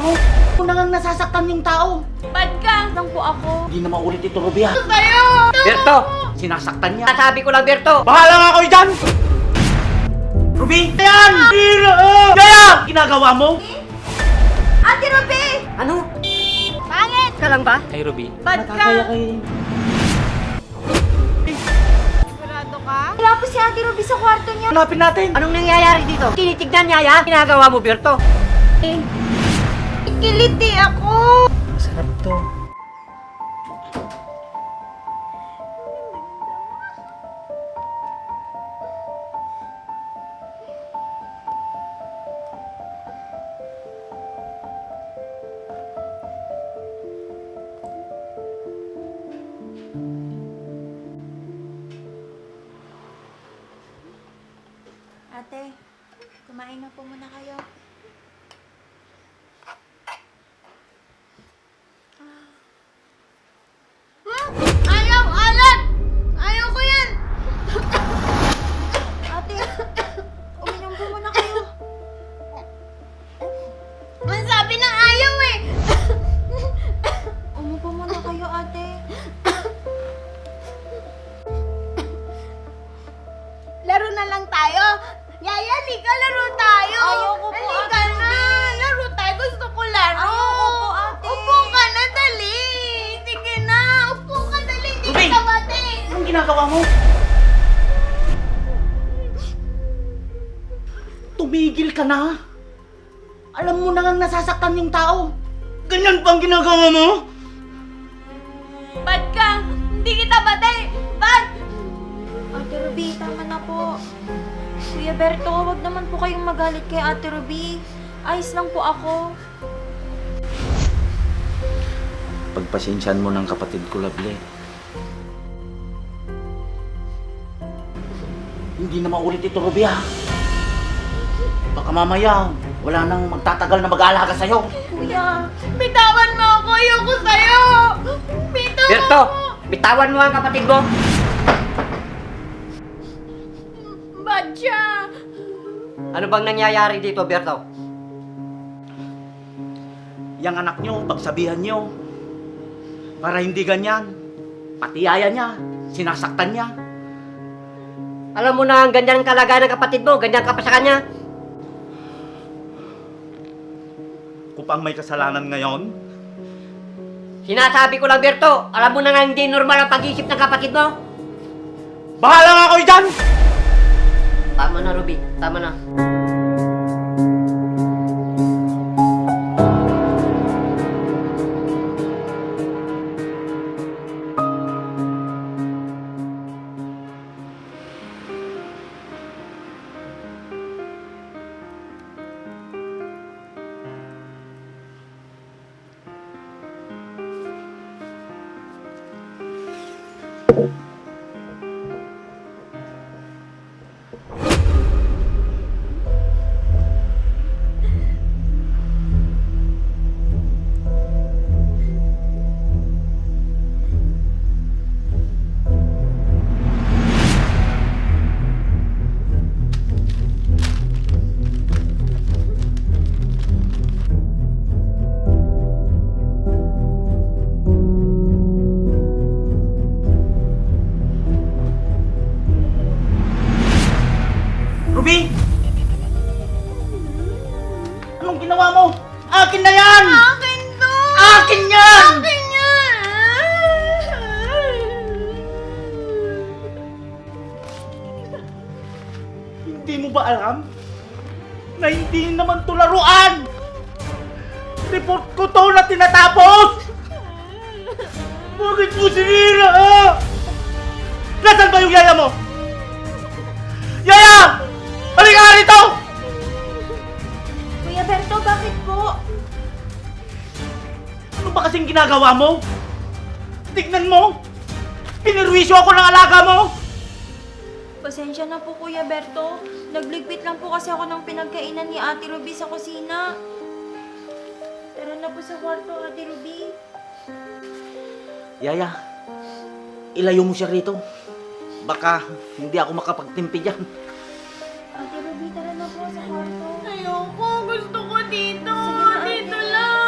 mo? Kung nangang nasasaktan yung tao. Bad ka! Lang po ako. Hindi na maulit ito, Ruby, ha? Sa'yo! Berto! Sinasaktan niya. Sabi ko lang, Berto! Bahala nga ako dyan! Ruby! Ayan! Kaya! Ginagawa mo? Ate Ruby! Ano? Pangit! Ka lang ba? Hey, Ruby. Bad ka! Nakakaya kayo. Sigurado ka? Wala po si Ate Ruby sa kwarto niya. Hanapin natin. Anong nangyayari dito? Tinitignan niya, ya? Ginagawa mo, Berto? Ikiliti ako! Masarap to. Ate, kumain na po muna kayo. Ayaw! Alat! Ayaw ko yan! Ate, uminom po muna kayo. Ang sabi ng ayaw eh! Umupo muna kayo, ate. Laro na lang tayo. Yaya, halika, laro tayo. Ayoko po, halika Ate na. Laro tayo. Gusto ko laro. Ayoko po, ate. Upo ka na, dali. Sige na. Upo ka, dali. Hindi Ruby! ka bate. Anong ginagawa mo? Tumigil ka na. Alam mo nangang nasasaktan yung tao. Ganyan pa ang ginagawa mo? Bad ka. Hindi kita bate. Bad. Ate Ruby, tama na po. Kuya Berto, wag naman po kayong magalit kay Ate Ruby. Ayos lang po ako. Pagpasensyahan mo ng kapatid ko, Lovely. Hindi na maulit ito, Ruby, ha? Baka mamaya, wala nang magtatagal na mag-aalaga sa'yo. Kuya, Bitawan mo ako. Ayoko sa'yo. Bitawan Berto! mo. Bitawan mo ang kapatid mo! Bad siya. Ano bang nangyayari dito, Berto? Yang anak nyo, pagsabihan nyo. Para hindi ganyan. Pati yaya niya, sinasaktan niya. Alam mo na ang ganyan ang kalagayan ng kapatid mo, ganyan ka pa sa kanya. Kung pang may kasalanan ngayon, Sinasabi ko lang, Berto, alam mo na nga hindi normal ang pag-iisip ng kapatid mo. bahala nga ako dyan! Tama na, Ruby. Tama na. Ruby! Anong ginawa mo? Akin na yan! Akin to. Akin yan! Akin yan. Hindi mo ba alam na hindi naman to laruan? Report ko to na tinatapos! Bakit mo sinira? Nasaan ba yung yaya mo? Yaya! Halika nga rito! Kuya Berto, bakit po? Ano ba kasing ginagawa mo? Tignan mo! Pinirwisyo ako ng alaga mo! Pasensya na po, Kuya Berto. Nagligpit lang po kasi ako ng pinagkainan ni Ate Ruby sa kusina. Tara na po sa kwarto, Ate Ruby. Yaya, ilayo mo siya rito. Baka hindi ako makapagtimpi dyan. Ate Ruby, tara na po sa kwarto. Ayoko. Gusto ko dito. Sige na, ate. Dito lang.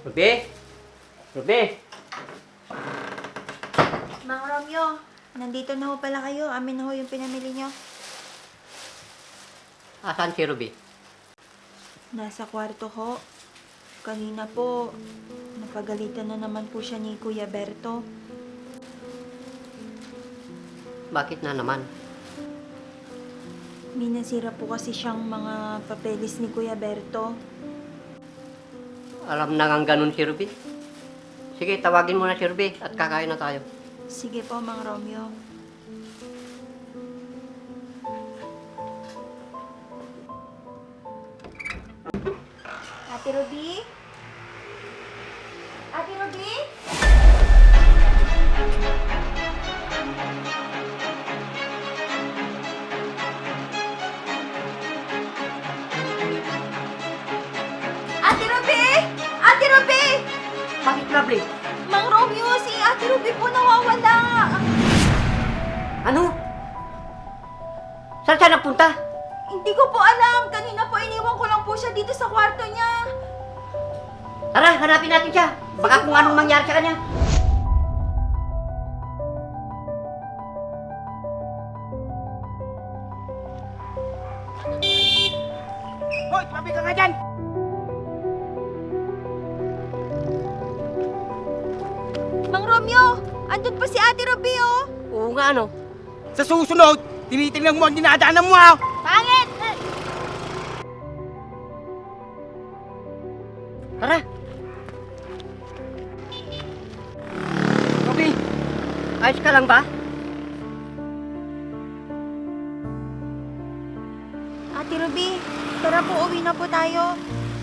Ruby? Ruby? Mang Romeo, nandito na ho pala kayo. Amin na ho yung pinamili nyo. Asan si Ruby? Nasa kwarto ho. Kanina po, napagalitan na naman po siya ni Kuya Berto. Bakit na naman? May nasira po kasi siyang mga papeles ni Kuya Berto. Alam na nga ganun si Ruby. Sige, tawagin mo na si Ruby at kakain na tayo. Sige po, Mang Romeo. Ate Ruby? Ate Ruby? Ate Ruby! Ate Ruby! Bakit, Lovely? Mang Romeo, si Ate Ruby po nawawala. Ano? Saan siya nagpunta? Hindi ko po alam. Kanina po iniwan ko lang po siya dito sa kwarto niya. Tara, hanapin natin siya. Baka kung anong mangyari sa kanya. Hoy, tumabi ka nga dyan! Mang Romeo, andun pa si Ate Ruby, oh. Oo nga, ano? Sa susunod, tinitingnan mo ang dinadaanan mo ha! Pangit! Tara! Ruby, ayos ka lang ba? Ate Ruby, tara po, uwi na po tayo.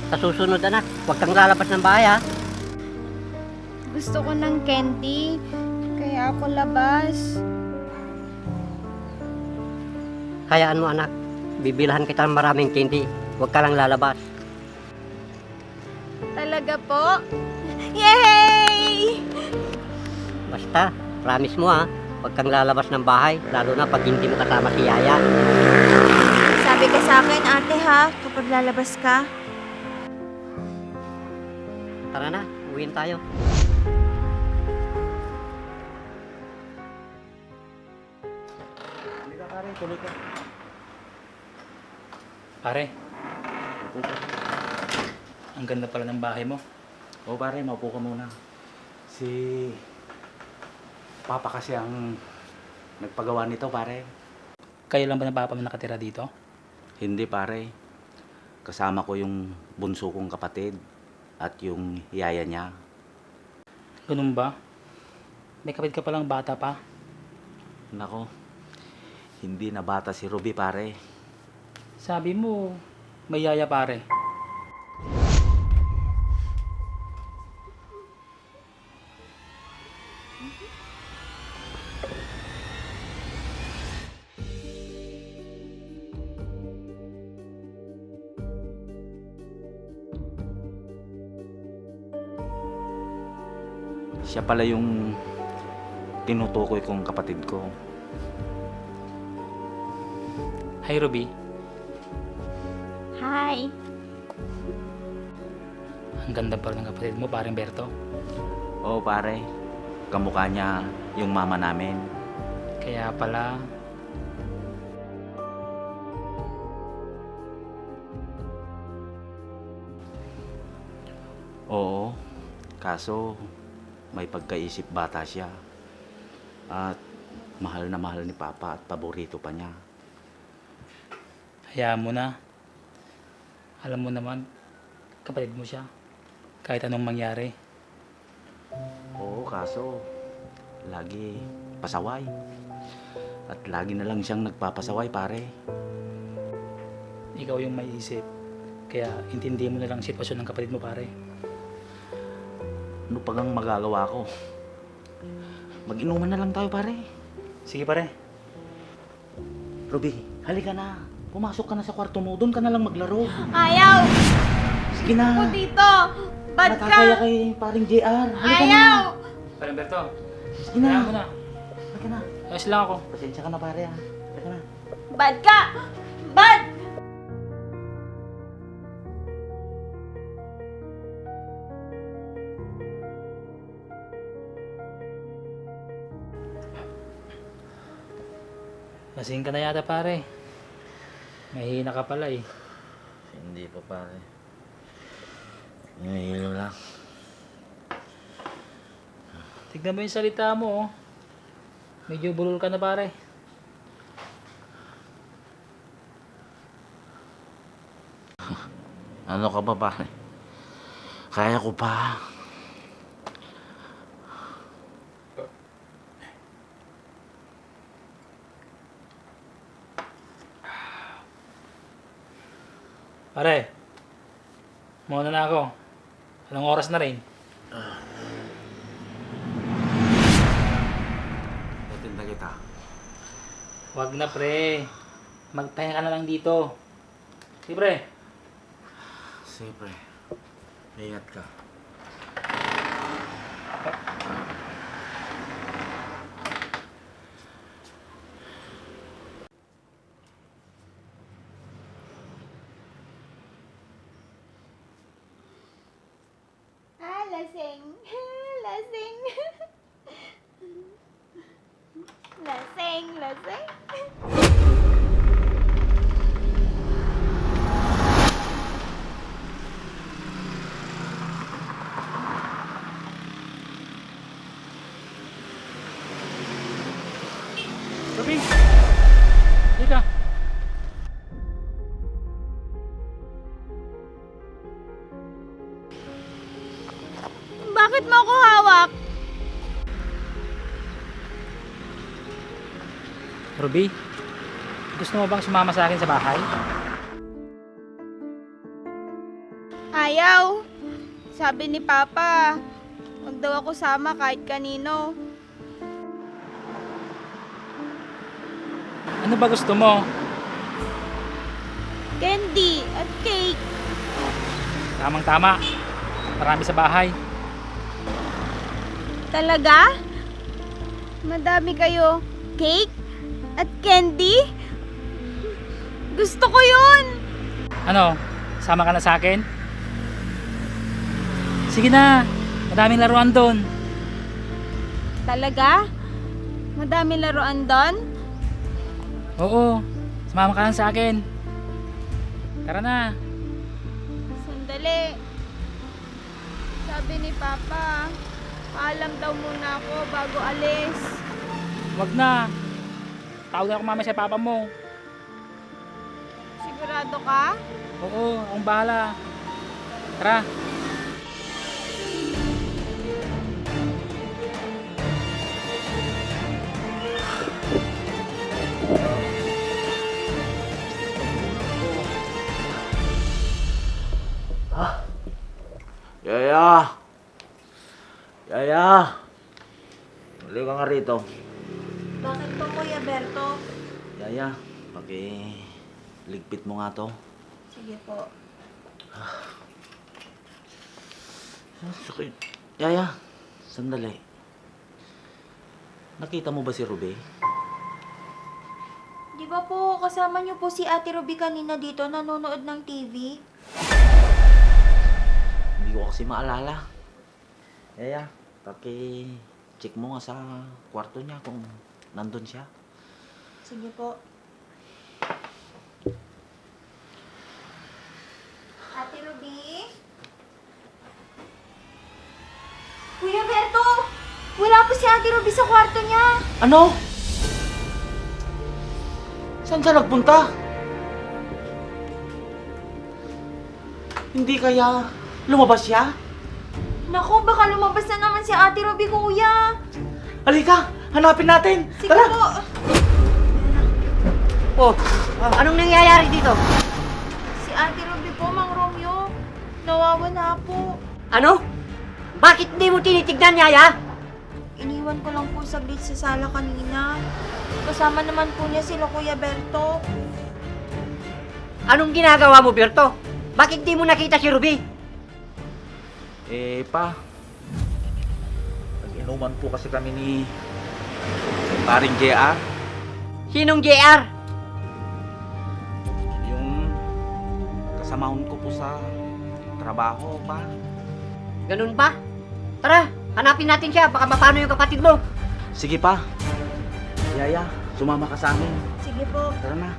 Sa susunod, anak, huwag kang lalabas ng bahay, ha? Gusto ko ng candy, kaya ako labas. Hayaan mo, anak. Bibilhan kita ng maraming candy. Huwag ka lang lalabas. Talaga po? Yay! Basta, promise mo, ha? Huwag kang lalabas ng bahay, lalo na pag hindi mo kasama si Yaya. Sabi ka sa akin, ate ha, kapag lalabas ka. Tara na, uwiin tayo. Halika pare, tuloy ka. Pare, ang ganda pala ng bahay mo. Oo pare, maupo ka muna. Si Papa kasi ang nagpagawa nito pare. Kayo lang ba na papa mo nakatira dito? Hindi pare. Kasama ko yung bunso kong kapatid at yung yaya niya. Ganun ba? May kapit ka palang bata pa. Nako, hindi na bata si Ruby pare. Sabi mo, may yaya pare. Siya pala yung tinutukoy kong kapatid ko. Hi Ruby, Hi! ang ganda pala ng kapatid mo, parang Berto. Oo pare, kamukha niya yung mama namin. Kaya pala, Oo, kaso may pagkaisip bata siya. At mahal na mahal ni Papa at paborito pa niya. hayaan mo na. Alam mo naman, kapatid mo siya. Kahit anong mangyari. Oo, kaso lagi pasaway. At lagi na lang siyang nagpapasaway pare. Ikaw yung may isip. Kaya intindi mo na lang sitwasyon ng kapatid mo pare. Ano pa gang magagawa ko? Mag-inuman na lang tayo pare. Sige pare. Ruby, halika na. Pumasok ka na sa kwarto mo. Doon ka na lang maglaro. Ayaw! Sige na. Ako dito! Bad ka! Natataya kay paring JR. Halika na. Ayaw! Parang Berto, Sige na. hayaan mo na. Halika na. Ayos lang ako. Pasensya ka na pare ha. Halika na. Bad ka! Bad! Lasing ka na yata pare. Mahihina ka pala eh. Hindi pa pare. Nahihilo lang. Tignan mo yung salita mo oh. Medyo bulol ka na pare. Ano ka ba pare? Kaya ko pa. Pare, muna na ako. Anong oras na rin? Natinda kita. Wag na pre. Magpahinga ka na lang dito. Sige pre. Sige pre. Ingat ka. Lasing. Lasing. Lasing, lasing. Ruby! Dito. Bakit mo ako hawak? Ruby, gusto mo bang sumama sa akin sa bahay? Ayaw. Sabi ni Papa, wag daw ako sama kahit kanino. Ano ba gusto mo? Candy at cake. Tamang-tama. Marami sa bahay. Talaga? Madami kayo. Cake? At candy? Gusto ko yun! Ano? Sama ka na sa akin? Sige na. Madaming laruan doon. Talaga? Madami laruan doon? Oo. Sumama ka lang sa akin. Tara na. Sandali. Sabi ni Papa, paalam daw muna ako bago alis. Wag na. Tawag na ako mamaya sa papa mo. Sigurado ka? Oo, akong bahala. Tara. Yaya! Yaya! Huli ka nga rito. Bakit po, Kuya Berto? Yaya, ligpit mo nga to. Sige po. Sakit. Yaya, sandali. Nakita mo ba si Ruby? Di ba po kasama niyo po si Ate Ruby kanina dito nanonood ng TV? Hindi ko kasi maalala. Yaya, check mo nga sa kwarto niya kung nandun siya. Sige po. Ate Ruby? Kuya Berto! Wala po si Ate Ruby sa kwarto niya. Ano? Saan siya nagpunta? Hindi kaya lumabas siya? Naku, baka lumabas na naman si Ate Ruby, kuya. Halika, hanapin natin. Sige Tara. po. Oh, anong nangyayari dito? Si Ate Ruby po, Mang Romeo. Nawawala po. Ano? Bakit hindi mo tinitignan, Yaya? Iniwan ko lang po saglit sa sala kanina. Kasama naman po niya sila Kuya Berto. Anong ginagawa mo, Berto? Bakit di mo nakita si Ruby? Pa. Nag-inuman po kasi kami ni paring JR. Sinong JR? Yung kasamahon ko po sa trabaho, pa. Ganun ba? Tara, hanapin natin siya. Baka mapano yung kapatid mo. Sige pa. Yaya, sumama ka sa amin. Sige Sige po. Tara na.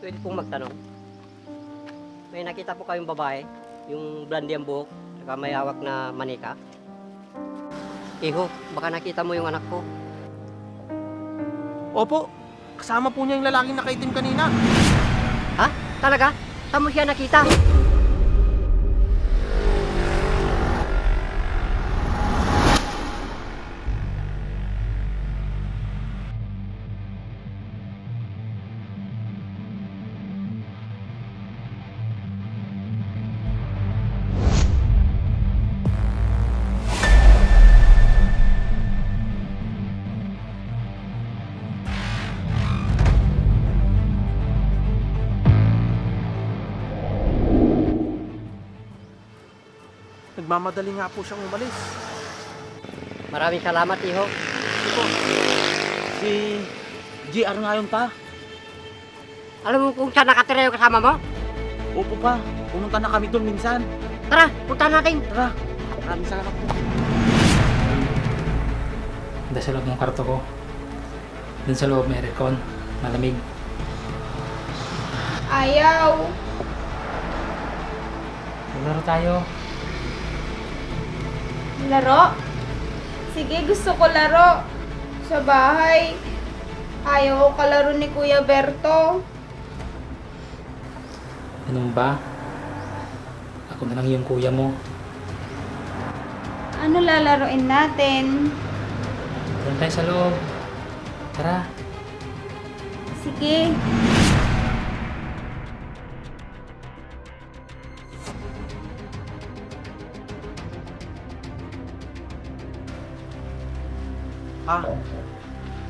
Pwede pong magtanong. May nakita po kayong babae, yung blondie ang buhok, saka may hawak na manika. Iho, baka nakita mo yung anak ko. Opo, kasama po niya yung lalaking nakaitim kanina. Ha? Talaga? Saan mo siya nakita? Nagmamadali nga po siyang umalis. Maraming salamat, Iho. Si JR nga yun pa. Alam mo kung saan nakatira yung kasama mo? Opo pa, pumunta na kami doon minsan. Tara, punta natin. Tara, maraming salamat po. Doon sa loob ng kwarto ko. Doon sa loob may aircon. Malamig. Ayaw. Maglaro tayo. Laro? Sige, gusto ko laro. Sa bahay. Ayaw ko kalaro ni Kuya Berto. Ganun ba? Ako na lang yung kuya mo. Ano lalaroin natin? Doon tayo sa loob. Tara. Sige.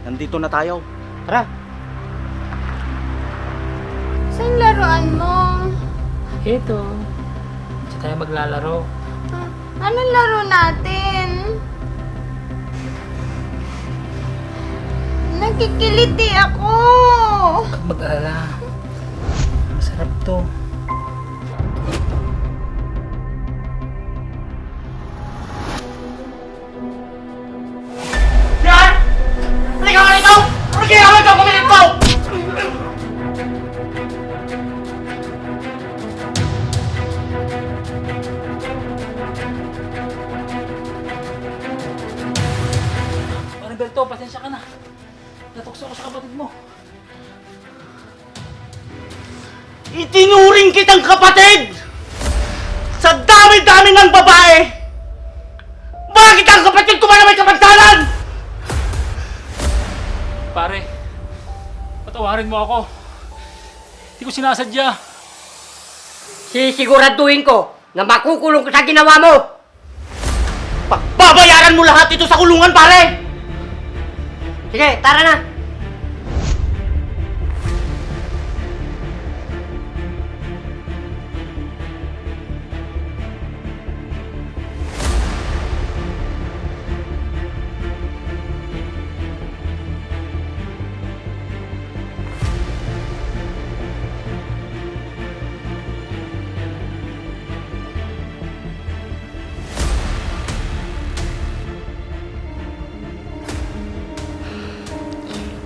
Nandito na tayo. Tara. Saan laruan mo? Ito. Diyan tayo maglalaro. Anong laro natin? Nakikiliti ako. Huwag mag-alala. Masarap to. JR! Halika ka rito! Ano ginagawa ka kumilit mo? Parang Berto, pasensya ka na. Natukso ko sa kapatid mo. Itinuring kitang kapatid! Sa dami-dami ng babae! Bakit ang kapatid ko ba na may kapansanan? Pare, patawarin mo ako. Hindi ko sinasadya. Sisiguraduhin ko na makukulong ko sa ginawa mo. Pagbabayaran mo lahat ito sa kulungan, pare! Sige, tara na.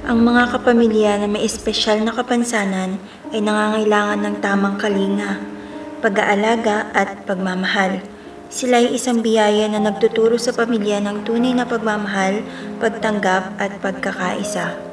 Ang mga kapamilya na may espesyal na kapansanan ay nangangailangan ng tamang kalinga, pag-aalaga at pagmamahal. Sila ay isang biyaya na nagtuturo sa pamilya ng tunay na pagmamahal, pagtanggap at pagkakaisa.